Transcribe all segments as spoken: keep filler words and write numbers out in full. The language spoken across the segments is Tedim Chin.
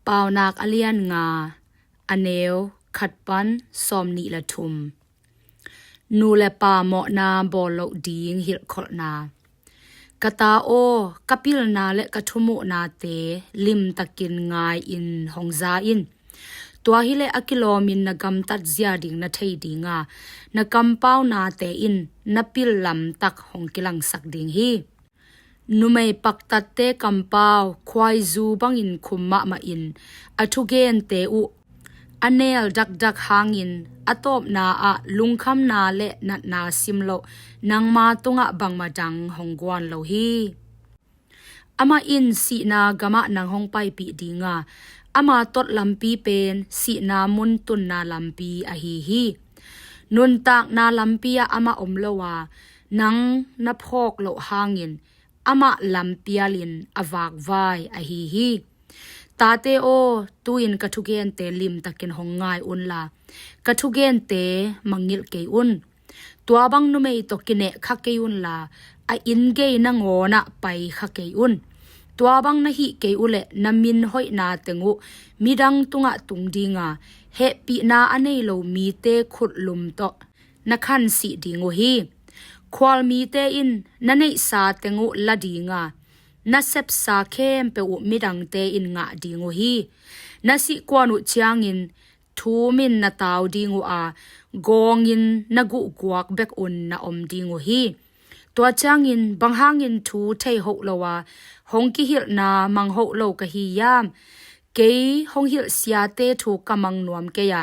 Paunak a lian nga, a neu khat pan sawm nih le thum. Nu le pa mawhna bawl loh ding hilhkholhna. Ka ta aw, ka pilna le ka thumuhnate limtakin ngai-in hong za in. Tua hileh a kilawmin na gamtat zia ding na thei dinga, na kampaunate in na pil lamtak hong kilangsak ding hi. Numei paktatte kampau khuaizu bangin khum mahmahin a thugente uh a neel dakdak hangin a tawpna ah lungkhamna le natna simloh nangma tungah bangmah dang hong guan lo hi. Amah in sihna gamah nang hong paipih dinga, ama tot lampi pen sihna mun tunna lampi ahi hi. Nuntakna lampi ah amah om lo a, nang na phawk loh hangin amah lampialin a vakvai ahi hi. Tate aw, tu-in ka thugente limtakin hong ngai unla, ka thugente mangngilh kei un. Tua bang numei tawh kineh kha kei unla, a inn gei nangawnah pai kha kei un. Tua bang na hih kei uhleh na min hoihna teng uh midang tungah tung dinga, hehpihna a nei lo mite khutlum tawh na khansih ding uh hi. Khual mite in na neihsa teng uh la dinga, na sepsa khempeuh uh midangte in ngah ding uh hi. Na sihkuan uh ciangin thumin na tau ding uh a, gawngin na guhguak bek un na om ding uh hi. Tua ciangin bang hangin thu thei hoh lo a, hong kihilhna mang hoh lo ka hi hiam? Kei hong hilh siate thu ka mang nuam kei a,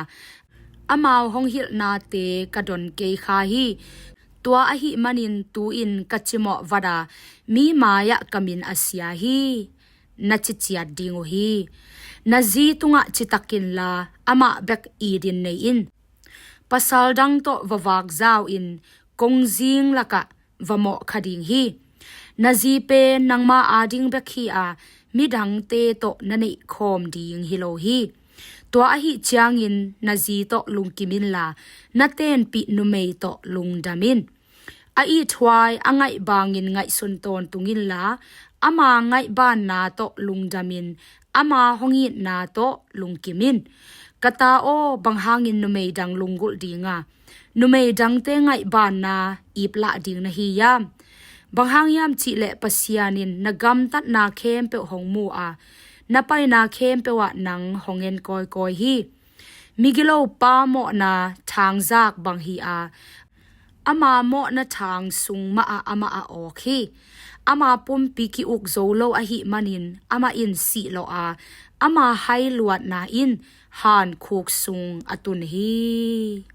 amau hong hilhnate ka don kei kha hi. Tua ahih manin tu-in ka cimawh vat a, mi mai-ah ka min a sia hi, na ci ciat ding uh hi. Na zi tungah citak inla, amah bek it-in nei in. Pasal dang tawh va vakzau in, kongzing lakah va mawh kha ding hi. Na zi pen nangma ading bek hi a, midangte tawh na neihkhawm ding hi lo hi. Tua ahih ciangin na zi tawh lungkim inla, na tenpih numei tawh lungdam in. A ithuai a ngaih bangin ngaihsun tawntung inla, ama ngaihbanna tawh lungdamin, ama hong itna tawh lungkim in. Ka ta aw, bang hangin numei dang lunggulh dinga, numei dangte ngaihbanna iplah ding na hi hiam? Bang hang hiam cihleh Pasian in na gamtatna khempeuh hong mu a, na paina khempeuh ah nang hong en kawikawi hi. Migilo pa mawhna thangzak bang hi a, ama mawhna thang sung mahah amah a awk hi. Ama pumpi ki-uk zo lo ahih manin amah in sihlawh a, ama hailuatna in hankhuk sung a tun hi.